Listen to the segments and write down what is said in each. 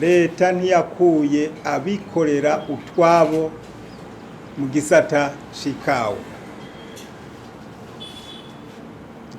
Leta ntiyakuye abikorera utwabo mu gisata c'ikawa,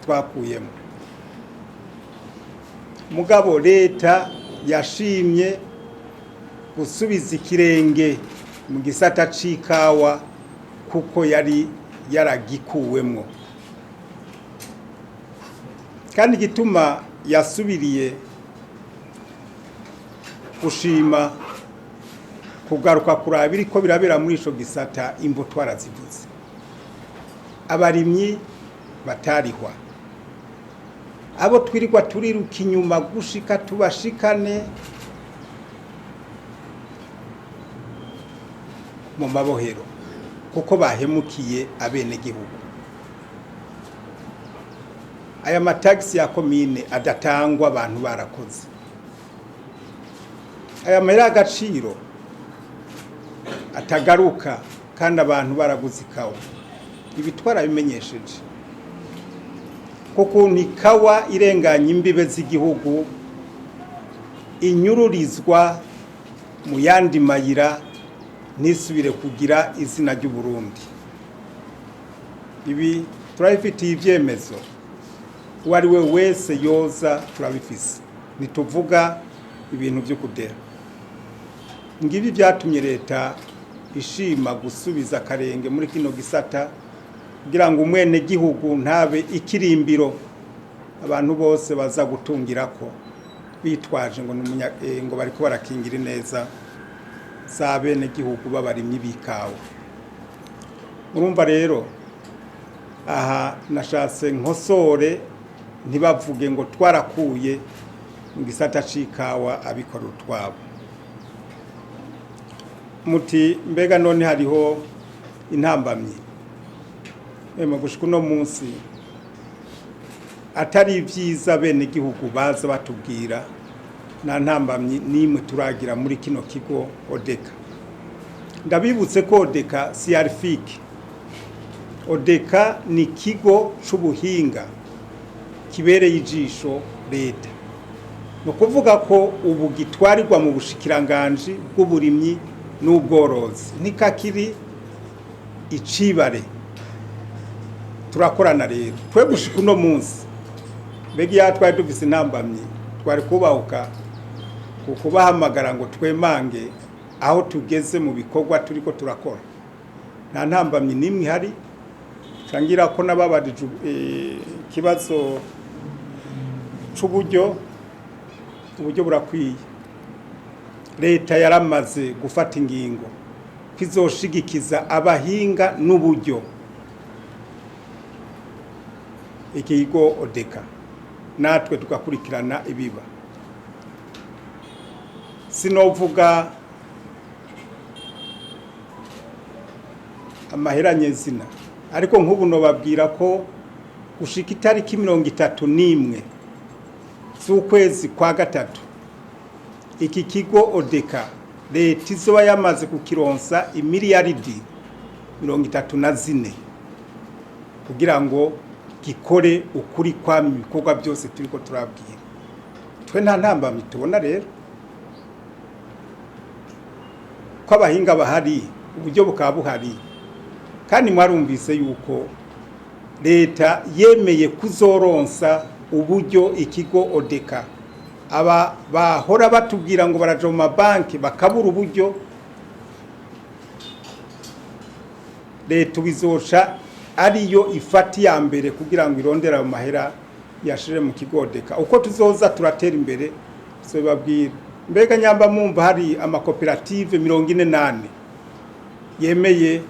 twakuyemo. Mugabo leta yashimye gusubiza ikirenge mu gisata c'ikawa kuko yari yaragikuwemwo. Kandi igituma yasubiriye gushima kugaruka kuraba ibiriko birabera muri ico gisata, imvo twarazivuze: abarimyi batarihwa, abo twirirwa turiruka inyuma gushika tubashikane mu mabohero kuko bahemukiye abenegihugu, aya matagisi ya komine adatangwa abantu barakoze, aya mahera y'agaciro atagaruka kandi abantu baraguze ikawa. Ibi twarabimenyesheje, kukuntu ikawa irenganya imbibe z'igihugu inyururizwa mu yandi mayira ntisubire kugira izina ry'Uburundi. Ibi turabifitiye ibyemezo, uwo ari we wese yoza turabifise, ntituvuga ibintu byo kudera. Ngibi byatumye leta ishima gusubiza akarenge muri kino gisata kugira ngo umwene gihugu ntabe ikirimbiro abantu bose baza gutungirako bitwaje ngo ngo bariko barakingira ineza za bene gihugu b'abarimyi b'ikawa. Urumva rero aha nashatse nkosore, ntibavuge ngo twarakuye mu gisata c'ikawa abikora utwabo. Muti mbega none hariho intambamyi? Ema gushika uno munsi atari ibyiza bene gihugu baza batubwira, nta ntambamyi n'imwe turagira muri kino kigo Odeka. Ndabibutse ko Odeka si arifike, Odeka ni ikigo c'ubuhinga kibereye ijisho leta. Ni ukuvuga ko ubu gitwarirwa mu bushikiranganji bw'uburimyi n'ubworozi, ntikakiri icibare. Turakorana rero twe gushika uno munsi. Mbega iyo twari dufise intambamyi, twari kubahuka ku kubahamagara ngo twemange aho tugeze mu bikorwa turiko turakora? Nta ntambamyi n'imwe ihari. Cangira ko nababajije ikibazo c'uburyo. Uburyo burakwiye. Leta yaramaze gufata ingingo ko izoshigikiza abahinga n'uburyo ikigo Odeka, natwe tugakurikirana ibiba. Sinovuga amahera nyezina, ariko nk'ubu nobabwira ko gushika itariki 31 z'ukwezi kwa gatatu iki kigo Odeka leta izoba yamaze kukironsa imiliyaridi 34 kugira ngo gikore ukuri kwamye ibikorwa byose turiko turabwira. Twe nta ntambamyi tubona rero, ko abahinga bahari, uburyo bukaba buhari. Kandi mwarumvise yuko leta yemeye kuzoronsa uburyo ikigo Odeka. Aba bahora batubwira ngo baraja mu mabanki bakabura uburyo, leta ubizoca ariyo ifata iya mbere kugira ngo irondere ayo mahera yashire mu kigo Odeka. Uko tuzoza turatera imbere tuzobabwira. Mbega nyamba mumva hari amakoperative 44 yemeye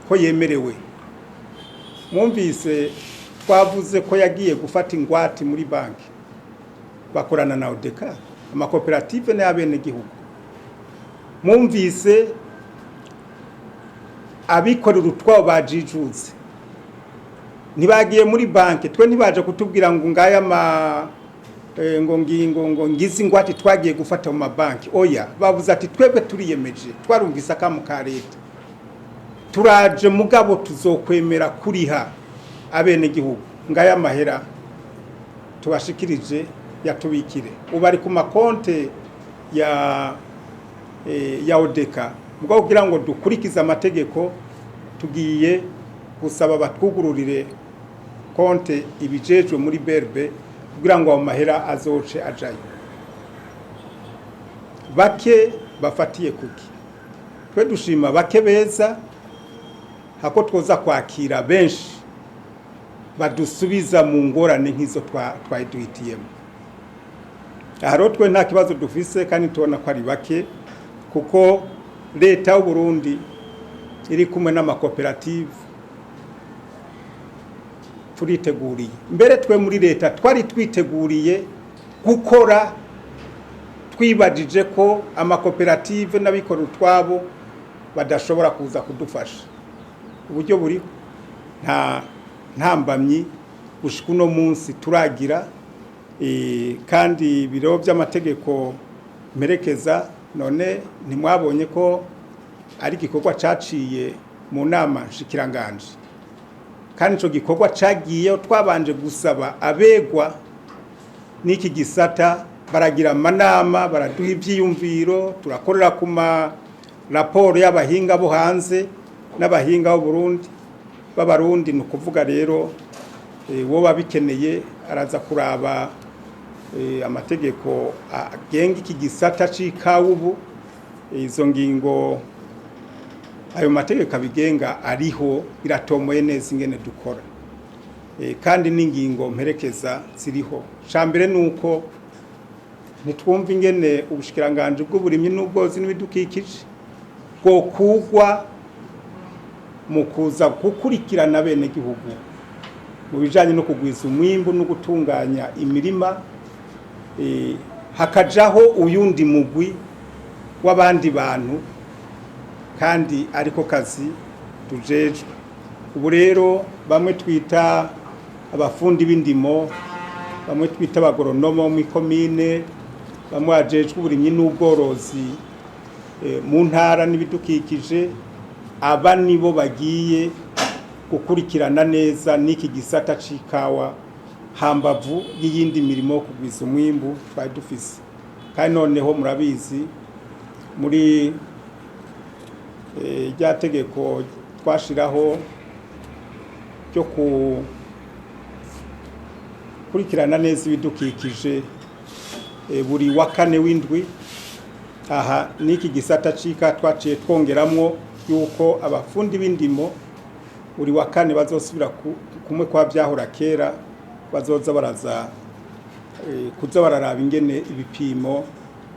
ko yemerewe, mwumvise twavuze ko yagiye gufata ingwate muri banki bakorana na Odeka. Amakoperative n'abenegihugu, mwumvise abikorera utwabo bajijutse, ntibagiye muri banki. Twe ntibaje kutubwira ngo ngaya ma ngo ngingo ngo ngize ingwate twagiye gufata mu mabanki. Oya, bavuze ati twebwe turiyemeje, twarumvise akamu ka leta, turaje, mugabo tuzokwemera kuriha abenegihugu. Ngaya mahera tubashikirije yatubikire, ubu ari ku makonte ya ODECA. Mugabo kugira ngo dukurikize amategeko, tugiye gusaba batwugururire konte ibijejwe muri BRB kugira ngo ayo mahera azoce ajayo. Bake bafatiye kuki? Twe dushima bake beza, hako twoza kwakira benshi badusubiza mu ngorane nk'izo twari duhitiyemo. Aha rero twe nta kibazo dufise, kandi tubona ko ari bake, kuko leta y'u Burundi iri kumwe n'amakoperative turiteguriye. Mbere twe muri leta twari twiteguriye gukora, twibajije ko amakoperative n'abikora utwabo badashobora kuza kudufasha. Uburyo buriho, nta ntambamyi gushika uno munsi turagira. Kandi ibiro by'amategeko mperekeza, none ntimwabonye ko ari igikorwa caciye mu nama nshikiranganje? Kandi ico gikorwa cagiyeho twabanje gusaba abegwa n'iki gisata, baragira amanama, baraduha ivyiyumviro, turakorera ku ma raporo y'abahinga bo hanze n'abahinga bo Burundi b'Abarundi. Ni ukuvuga rero, woba bikeneye araza kuraba amategeko agenga iki gisata c'ikawa. Ubu izo ngingo, ayo mategeko abigenga ariho, biratomoye neza ingene dukora, kandi n'ingingo mperekeza ziriho. Cambere nuko ntitwumva ingene ubushikiranganji bw'uburimyi n'ubworozi n'ibidukikije bwokugwa mu kuza gukurikirana bene gihugu mu bijanye no kugwiza umwimbu no gutunganya imirima, hakajaho uyundi mugwi w'abandi bantu, kandi ariko kazi tujejwe. Ubu rero bamwe twita abafundi b'indimo, bamwe twita abagoronomo mu ikomine, bamwe bajejwe uburimyi n'ubworozi mu ntara n'ibidukikije, aba nibo bagiye gukurikirana neza n'iki gisata c'ikawa, hambavu y'iyindi mirimo yo kugwiza umwimbu twari dufise. Kandi noneho murabizi, muri rya tegeko twashiraho ryo gukurikirana neza ibidukikije buri wa kane w'indwi, aha n'iki gisata cika twaciye twongeramwo yuko abafundi b'indimo buri wa kane bazosubira kumwe kwa byahora kera, bazoza baraza kuza bararaba ingene ibipimo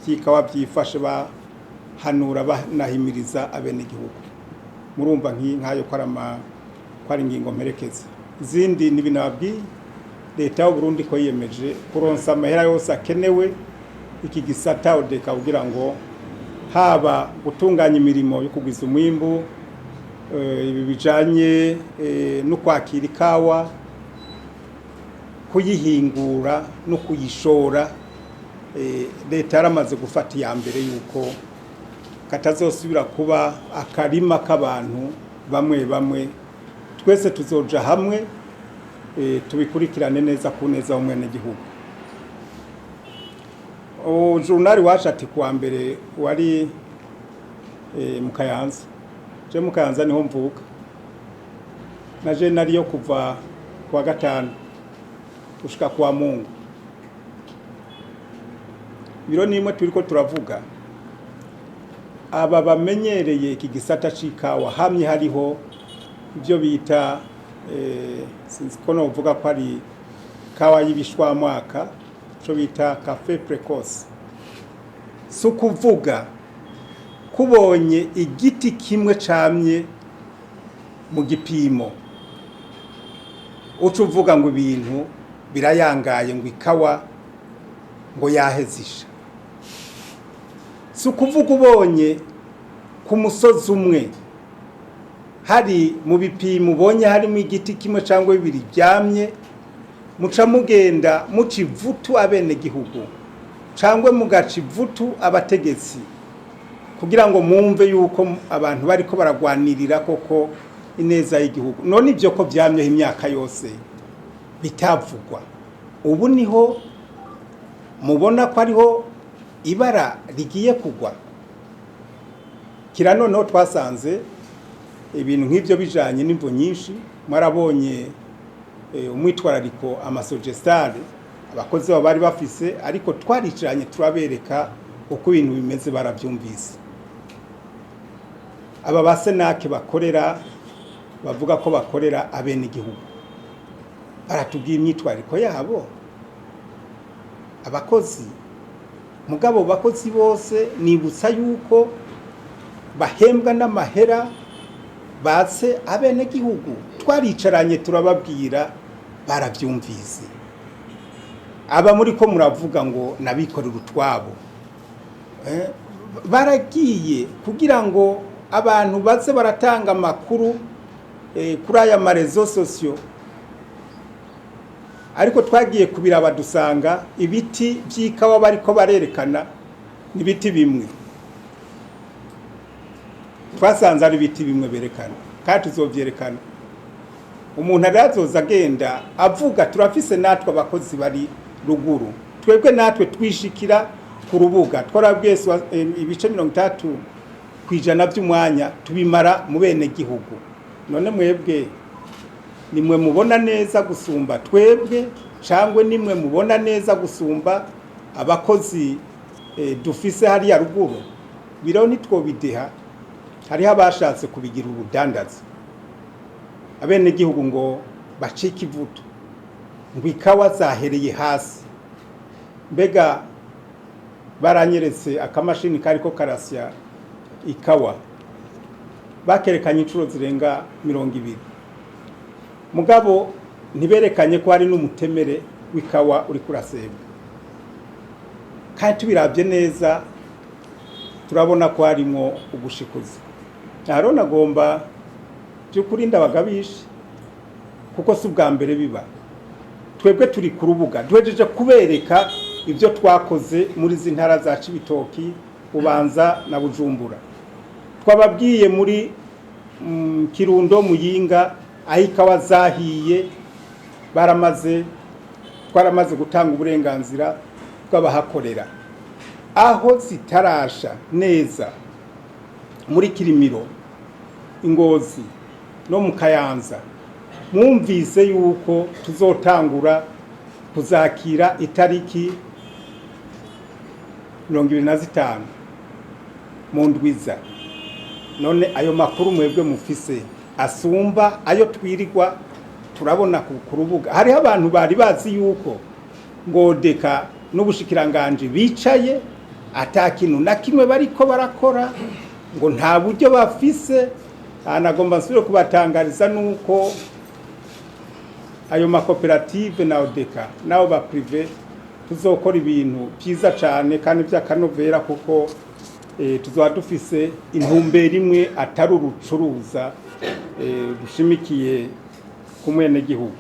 by'ikawa byifashe, bahanura banahimiriza abenegihugu. Murumva nk'ayo ko ari ingingo mperekeza. Izindi ni binababwiye, leta y'u Burundi ko yiyemeje kuronsa amahera yose akenewe iki gisata ODECA, kugira ngo haba gutunganya imirimo yo kugwiza umwimbu, ibi bijanye no kwakira ikawa, kuyihingura no kuyishora. Leta yaramaze gufata iya mbere yuko katazosubira kuba akarima k'abantu bamwe bamwe. Twese tuzoja hamwe, tubikurikirane neza ku neza y'umwenegihugu. Journal wacu ati kuwa mbere wari mu Kayanza. Je mu Kayanza niho mvuka, naje nariyo kuva kuwa gatanu gushika kuwa Mungu. Biro nimwe turiko turavuga, aba bamenyereye iki gisata c'ikawa, hamye hariho ibyo bita, sinzi ko novuga ko ari kawa y'ibishwamwaka, ico bita café précoce. Si ukuvuga kubonye igiti kimwe camye mu gipimo uca uvuga ngo ibintu birayangaye, ngo ikawa ngo yahezisha. Si ukuvuga ubonye ku musozi umwe hari mu bipimo ubonye harimo igiti kimwe cyangwa bibiri byamye, muca mugenda muca ivutu abenegihugu cyangwa mugaca ivutu abategetsi, kugira ngo mwumve yuko abantu bariko baragwanirira koko ineza y'igihugu. None ibyo ko byamyeho imyaka yose bitavugwa, ubu niho mubona ko ariho Ibara rigiye kugwa. Kira noneho twasanze ibintu nk'ibyo bijanye n'imvo nyinshi. Mwarabonye umwitwarariko amasogestare abakozi babo bari bafise, ariko twaricaranye turabereka uko ibintu bimeze, barabyumvise. Aba basenake bakorera, bavuga ko bakorera abenegihugu, baratubwiye imyitwariko yabo abakozi. Mugabo bakozi bose nibutsa yuko bahembwa n'amahera batse abenegihugu. Twaricaranye turababwira, barabyumvise. Aba muri ko muravuga ngo nabikorera utwabo, baragiye kugira ngo abantu baze baratanga amakuru kuri aya ma réseaux sociaux, ariko twagiye kubiraba dusanga ibiti by'ikawa bariko barerekana ni ibiti bimwe. Twasanze ari ibiti bimwe berekana, kandi tuzovyerekana. Umuntu arazoza agenda avuga, turafise natwe abakozi bari ruguru, twebwe natwe twishikira ku rubuga. Twarabwiye 30% by'umwanya tubimara mu bene gihugu. None mwebwe nimwe mubona neza gusumba twebwe, cangwe nimwe mubona neza gusumba abakozi dufise hariya ruguru? Biro ntitwobideha. Hariho abashatse kubigira ubudandaza, abenegihugu ngo bacike ivuto ngo ikawa zahereye hasi. Mbega baranyeretse akamashini kariko karasya ikawa, bakerekanye inshuro zirenga 20, mugabo ntiberekanye ko hari n'umutemere w'ikawa uri kurasebwa. Kandi tubirabye neza turabona ko harimwo ugushikuza. Rero nagomba by'ukuri ndabagabisha, kuko si ubwa mbere biba. Twebwe turi ku rubuga, duhejeje kubereka ibyo twakoze muri izi ntara za Cibitoki, Bubanza na Bujumbura. Twababwiye muri Kirundo, Muyinga, aho ikawa zahiye baramaze, twaramaze gutanga uburenganzira bw'abahakorera. Aho zitarasha neza muri Kirimiro, Ingozi no mu Kayanza, mwumvise yuko tuzotangura kuzakira itariki 25 mu ndwiza. None ayo makuru mwebwe mufise asumba ayo twirirwa turabona ku rubuga? Hariho abantu bari bazi yuko ngo deka n'ubushikiranganje bicaye ata kintu na kimwe bariko barakora, ngo nta buryo bafise. Nagomba nsubire kubatangariza nuko ayo makoperative na ODECA n'abo ba privé tuzokora ibintu byiza cyane kandi by'akanovera, kuko tuzaba dufise intumbero imwe, atari urucuruza rushimikiye ku mwenegihugu.